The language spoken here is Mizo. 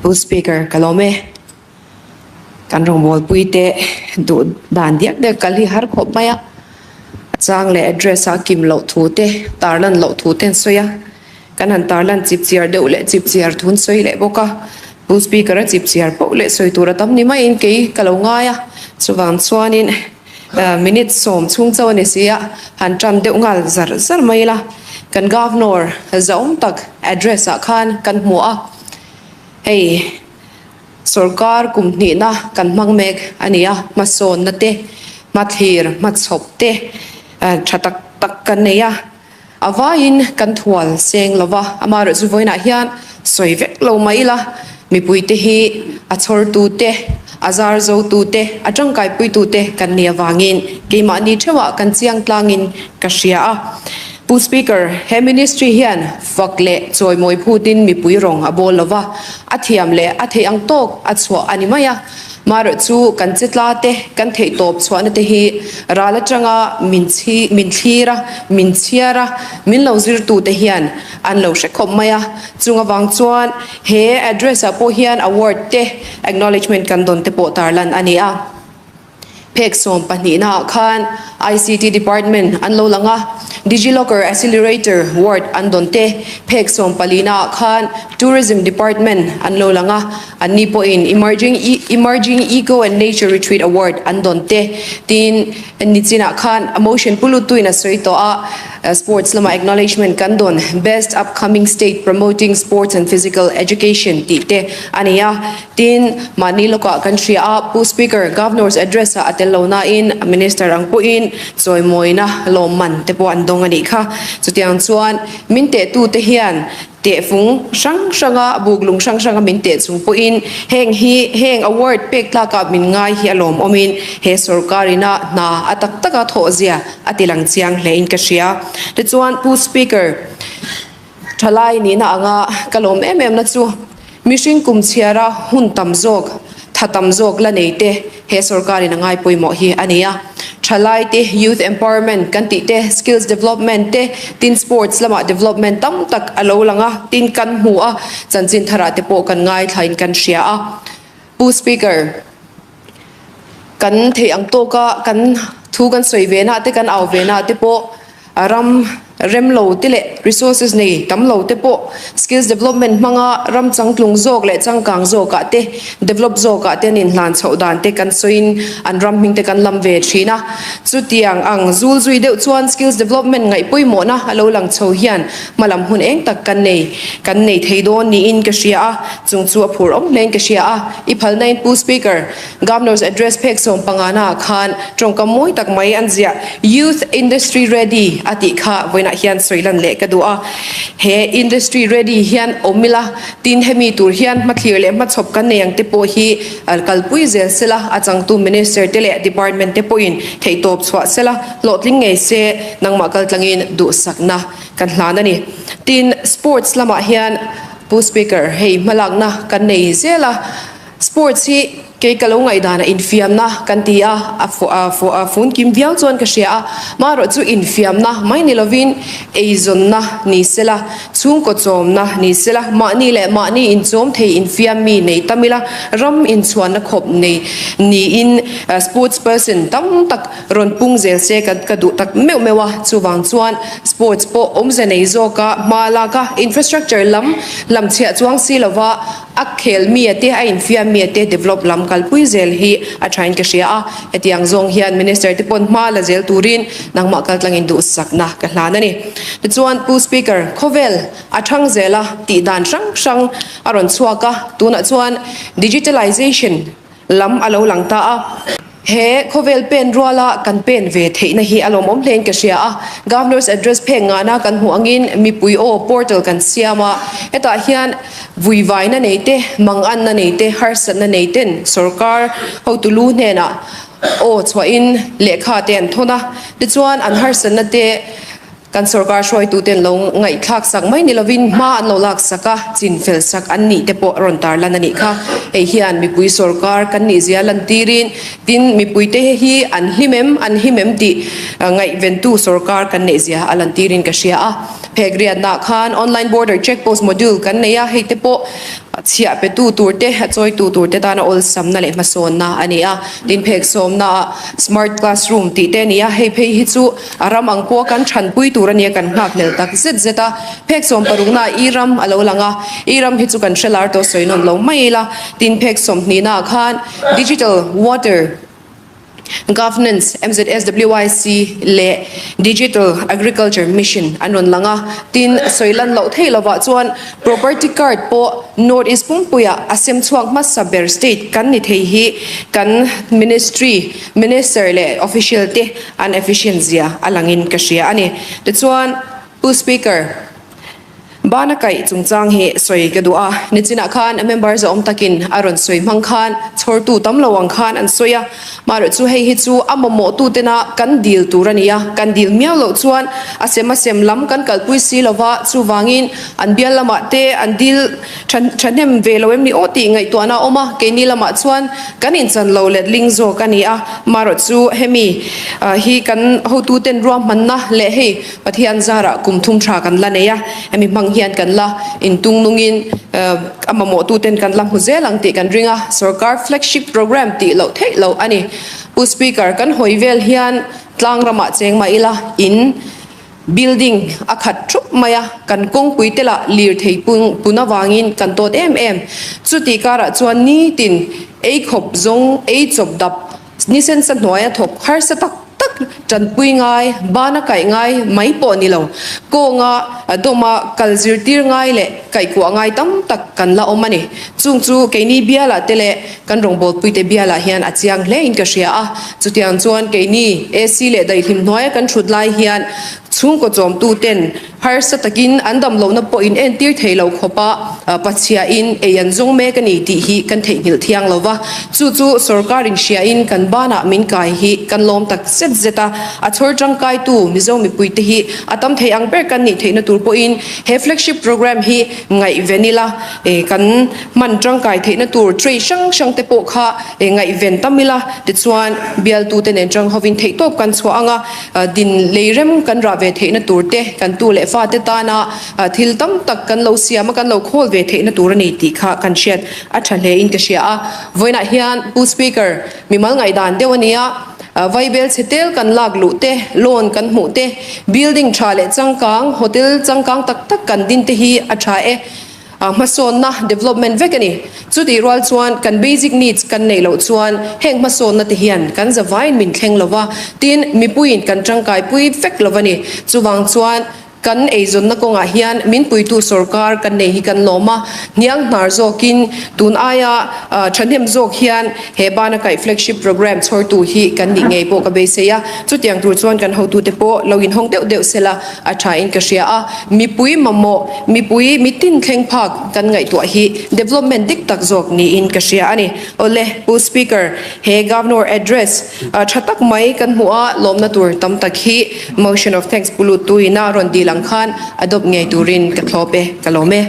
Pu Speaker, ka lawm e. Kan rawngbawlpui te duh dan diak diak kal hi har khawp mai a. A chang leh address a kim loh thu te, tarlan loh thu te an sawi a. Kan han tarlan chip chiar deuh leh chip chiar thu an sawi leh bawk a. Pu Speaker a chip chiar poh leh sawi tur a tam ni maiin kei ka lo ngai a. Chuvang chuanin minute sawm chhung chauh a ni si a, han tan deuh nghal zar zar mai ila. Kan Governor zahawm tak address ah khan kan hmu a, hei. Sorkar kum hnihna kan hmang mek a ni a, hmasawnna te, hmathlir, hmachhawp te tha tak tak kan nei a, a vaiin kan thual seng lo va, amaherawhchu vawiinah hian sawi vek lo mai ila, mipuite hi a chhawrtute, a zarzotute, a tangkaipuitute kan nih avangin keimahni theuhah kan chiang tlangin ka hria a. Pu Speaker, he Ministry hian fak leh chawimawi phutin mipui rawng a bawl lova, a thiam leh a theih ang tawk a chhuah a ni mai a. Marawh chu kan che tla te, kan theih tawp chhuahna te hi ral atanga min chhi, min thlir a, min chhiar a, min lo zirtu te hian an lo hre khawp mai a. Chung avang chuan he address ah pawh hian award te, acknowledgement kan dawn te pawh tarlan a ni a. Phek sawm pahnihna ah khan ICT Department an lo lang a, DigiLocker Accelerator Ward an dawn te. Phek sawm palina ah khan Tourism Department an lo lang a, anni pawhin Emerging Emerging Eco and Nature Retreat Award an dawn te. Tin, nichinah khan a motion pu lutuin a sawi tawh a, Sports lama acknowledgement kan dawn Best Upcoming State Promoting Sports and Physical Education tih te a ni a. Tin, mahni lawkah kan hria a, Pu Speaker, Governor's Address ah a tel lo nain Minister ang pawhin chawimawina lawmman te pawh an dawng a nih kha. Chutiang chuan min tehtute hian tehfung hrang hranga buklung hrang hranga min teh chung pawhin heng hi heng award pek tlakah min ngai hi a lawmawmin he sorkarina hna a tak taka thawhzia a ti lang chiang hlein ka hria. Tichuan Pu Speaker, Thalai nihna anga ka lawm em em na chu mihring kum chhiara hun tam zawk, tha tam zawk la nei te he sorkarin a ngai pawimawh hi a ni a. Thalai te youth empowerment kan tih te, skills development te, tin sports lamah development tam tak a lo lang a, tin kan hmu a, chanchin tharah te pawh kan ngaithlain kan hria a. Pu Speaker, kan theih ang tawka kan thu kan sawi ve na te kan au ve na te pawh ram rem lo te leh resources nei tam lo te pawh skills development hmanga ram changtlung zawk leh changkang zawkah te develop zawkah te an inhlan chhoh dan te kan sawiin an ram hming te kan lam ve thin a. Chutiang ang zul zui deuh chuan skills development ngaih pawimawhna a lo lang chho hian hmalam hun eng tak kan nei kan nei thei dawn niin ka hria a, chung chu a phur awm hlein ka hria a. I phalna in Pu Speaker, Governor's Address phek sawm pangana ah khan tawngkam mawi tak mai an ziah Youth Industry Ready a tih kha vawiinah hian sawi lan leh ka duh a. He Industry Ready hian awm ila, tin hemi tur hian hmathlir leh hmachhawp kan nei ang te pawh hi kalpui zel sela, a changtu Minister te leh Department te pawhin theihtawp chhuah sela, hlawhtling ngei se nangmah kaltlangin duhsakna kan hlan a ni. Tin, Sports lamah hian Pu Speaker, hei hmalakna kan nei zel a, sports hi kei ka lo ngaihdanah infiamna kan ti a, a fun kim viau chuan ka hria a, marawh chu infiamna mai ni lovin eizawnna ni sela, chhungkaw chawmna ni sela, mahni leh mahni inchawm thei infiam mi nei tam ila, ram inchhuanna khawp nei niin sports person tam tak Rawn pung zel se ka ka duh tak meuh meuh a, chuvang chuan sports pawh awmze nei zawk a, hma lak a, infrastructure lam lam chhiah chuang si lova a khel mi a te, a infiam mi a te develop lam kalpui zel hi a thain ka hria a, hetiang zawng hian Minister te pawn hma la zel turin nangmah kaltlangin duhsakna ka hlan a ni. Tichuan Pu Speaker, khawvel a thang zel a, tih dan hrang hrang a rawn chhuak a, tunah chuan digitalization, lam a lo lang ta a. He khawvel pen ruala kan pen ve theihna hi a lawmawm hlein ka hria a. Governor's Address phek ngana kan hmuh angin mipui aw portal kan siam a. Hetah hian vuivaina nei te, manganna nei te, harsatna nei ten sorkar hotu lu hnenah aw chhuahin lehkha te an thawn a. Tichuan an harsatna te. Kan sorkar hruaituten lo ngaihthlak sak mai ni lovin hma an lo lak sak a, chin fel sak an nih te pawh a rawn tarlan a nih kha. Hei hian mipui sorkar kan nih zia lantirin tin mipuite hi an hlim em, an him em tih ngaihventu sorkar kan neih zia a lantirin ka hria a. Phek riatnah khan online border check post module kan nei a, hei te pawh chhiah petu tur te, a chawitu tur te tana awlsamna leh hmasawnna a ni a. Tin phek sawmnaah smart classroom tih te a ni a, hei phei hi chu A ram ang pawh kan thanpui tur a nia kan nghakhlel tak zet zet a, phek sawmparuknaah i ram a lo lang a, i ram hi chu kan hre lar tawh sawi nawn lo mai ila, tin phek sawmhnihnaah khan Digital Water Governance, MZSWIC, leh Digital Agriculture Mission an rawn lang a, tin sawi lan loh theih lovah chuan Property card pawh North East pumpuiah a sem chhuak hmasa ber state kan ni thei hi kan Ministry, Minister leh Official te An efficient zia a langin ka hria a ni. Tichuan, Pu Speaker, bana kaih chungchang hi sawi ka duh a. Nichinah khan member zawm takin a rawn sawi hmang khan chhawrtu tam lo ang khan an sawi a. Marawh chu hei hi chu a mamawhtu tena kan dil tur a ni a. Kan dil miau loh chuan a sem a sem lam kan kalpui si lo va, chuvangin an bial lamah te an dil Thahnem ve lo em ni aw tih ngaihtuahna a awm a, keini lamah chuan kan inchan lo letling zawk a ni a, marawh chu hemi hi kan hotuten ruahmanna leh hei Pathian zarah kum thum tha kan la nei a, hemi hmang hian kan la intung nungin a mamawhtuten kan la hmu zel ang tih kan ring a, sorkar flagship programme tih loh theih loh a ni. Pu Speaker, kan hawi vel hian tlang ramah cheng mah ila in. Building a khat thup mai a, kan kawngpui te lah lirthei pun avangin kan tawt em em. Chuti karah chuan nitin ei khawp zawng, ei chawp dap, ni sensa hnuaia thawk harsa tak tak tanpui ngai, bana kaih ngai mai pawh ni lo. Kawnga dawma kal zirtir ngai leh kaihkuah ngai tam tak kan la awm a ni. Chung chu keini bialah te leh kan rawngbawlpuite bialah hian a chiang hle in ka hria a. Chutiang chuan keini AC leh daihlim hnuaia kan thut lai hian chhungkaw chawmtu ten harsa takin an dam lohna pawh in entir thei lo khawpa Pathiain ei an zawng mek a ni tih hi kan theihnghilh thiang lo va. Chu chu sorkar in hriain kan banah min kai hi kan lawm tak zet zet a. A chhawr tangkaitu Mizo mipuite hi a tam thei ang ber kan nih theihna tur pawhin he flagship programme hi ngaihven ila. Kan hman tangkai theihna tur tray hrang hrang te pawh kha ngaihven tam ila, tichuan bialtute nen tang hovin theihtawp kan chhuah ang a, din lei rem kan rah ve theihna tur te, kan tu leh fate tana thil tam tak kan lo siam a, kan lo khawl ve theihna tur a ni tih kha kan hriat a tha hle in ka hria a. Vawiinah hian Pu Speaker, mimal ngaihdan deuh a ni a, Vaibel chhe tel kan lak luh te, loan kan hmuh te, building tha leh changkang, hotel changkang tak tak kan din te hi a tha e. Hmasawnna, development, vek a ni. Chutih rual chuan kan basic needs kan neih loh chuan heng hmasawnna te hian kan zavaiin min thleng lo va, tin mipuiin kan tangkaipui vek lo a ni. Chuvang chuan Kan eizawnna kawngah hian min puitu sorkar kan nei hi kan lawm a, hniang hnar zawkin tun aia thahnem zawk hian he bana kaih flagship programme chhawrtu hi kan nih ngei pawh ka beisei a, chutiang tur chuan kan hotute pawh lo inhawng deuh deuh sela a thain ka hria a, mipui mamawh, mipui mitin thleng phak kan ngaihtuah hi development dik tak zawk niin ka hria a ni. Awle, Pu Speaker, he Governor address tha tak mai kan hmuh a, lawmna tur tam tak hi Motion of thanks pu lut tuina rawn dil ang khan adopt ngei turin ka thlawp e, ka lawm e.